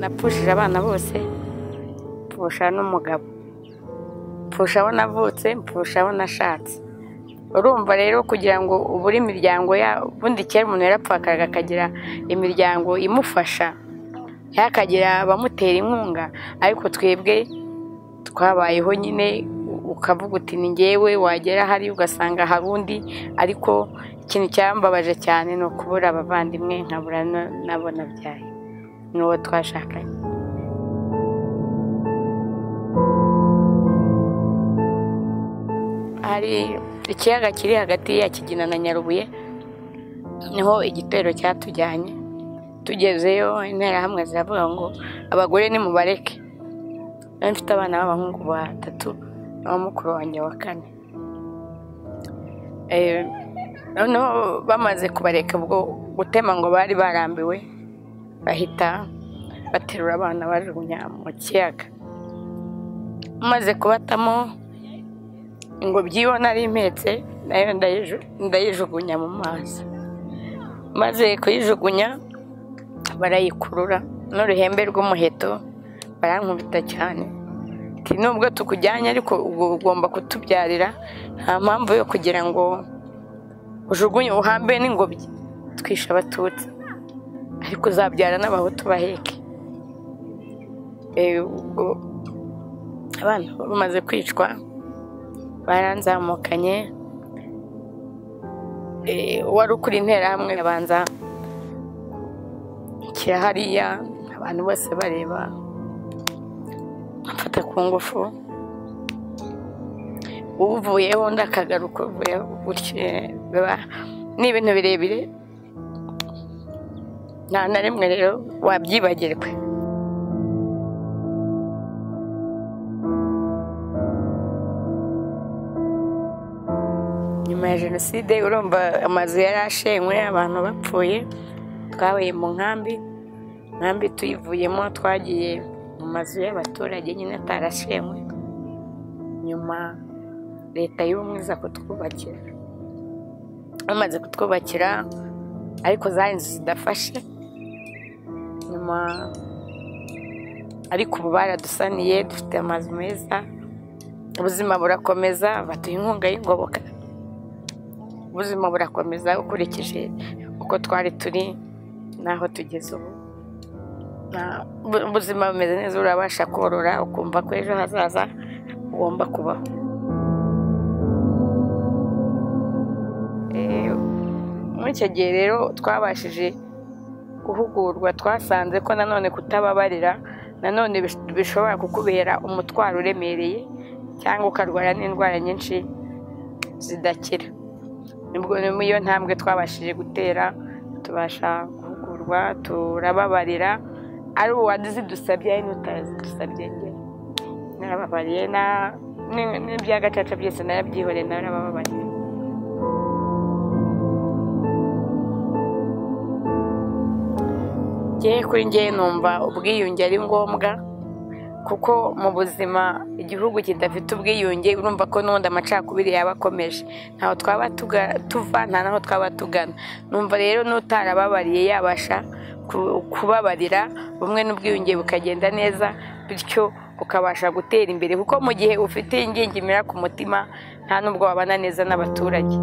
Napfushije abana bose, mpfusha n'umugabo, mpfusha abo navutse, mpfusha abo nashatse. Urumva rero kugira ngo ubure imiryango ya ubundi kera umuntu yarapfakaga akagira imiryango imufasha, yakagira abamutera inkunga, ariko twebwe twabayeho nyine ukavuga uti ni njyewe, wagera hari ugasanga hari undi. Ariko ikintu cyambabaje cyane ni ukubura abavandimwe, nkabura nabo nabyaye n'uwo twashakanye. Hari ikiyaga kiri hagati ya Kigina na Nyarubuye, niho igitero cyatujyanye. Tugezeyo interahamwe ziravuga ngo abagore nimubareke. Nari mfite abana b'abahungu batatu na mukuru wanjye wa kane. Noneho bamaze kubareka ubwo gutema ngo bari barambiwe, bahita baterura abana bajugunya mu kiyaga. Maze kubatamo ingobyi yo nari impetse nayo ndayijugunya mu mazi. Maze kuyijugunya barayikurura n'uruhembe rw'umuheto barankubita cyane. Ati nubwo tukujyanye ariko ugomba kutubyarira, nta mpamvu yo kugira ngo ujugunye uhambe n'ingobyi. Twishe abatutsi ariko uzabyara n'abahutu baheke. Ubwo abana bamaze kwicwa baranzamukanye, wari ukuri interahamwe abanza kirahariya abantu bose bareba, amfata ku ngufu, uvuyeho undi akagaruka uvuyeho gutyo. Ni ibintu birebire, nta na rimwe rero wabyibagirwa. Nyuma ya jenoside urumva amazu yari ashenywe, abantu bapfuye, twabaye mu nkambi. Nkambi tuyivuyemo twagiye mu mazu y'abaturage nyine atarashenywe. Nyuma leta y'ubumwe iza kutwubakira. Bamaze kutwubakira ariko zari inzu zidafashe. Nyuma ariko ubu baradusaniye, dufite amazu meza, ubuzima burakomeza, baduha inkunga y'ingoboka. Ubuzima burakomeza ukurikije uko twari turi n'aho tugeze ubu. Ubuzima bumeze neza, urabasha korora ukumva ko ejo hazaza ugomba kubaho. Muri icyo gihe rero twabashije guhugurwa, twasanze ko nanone kutababarira nanone bishobora kukubera umutwaro uremereye, cyangwa ukarwara n'indwara nyinshi zidakira. Nibwo iyo ntambwe twabashije gutera, tubasha guhugurwa, turababarira, ari uwazidusabye ari n'utazidusabye. Njye narababariye, n'ibya gacaca byose narabyihoreye, narababariye. Njye kuri njye numva ubwiyunge ari ngombwa, kuko mu buzima igihugu kidafite ubwiyunge urumva ko n'ubundi amacakubiri yaba akomeje, ntaho twaba tuva, nta naho twaba tugana. Numva rero n'utarababariye yabasha kubabarira, bumwe n'ubwiyunge bukagenda neza, bityo ukabasha gutera imbere, kuko mu gihe ufite ingingimira ku mutima nta nubwo wabana neza n'abaturage.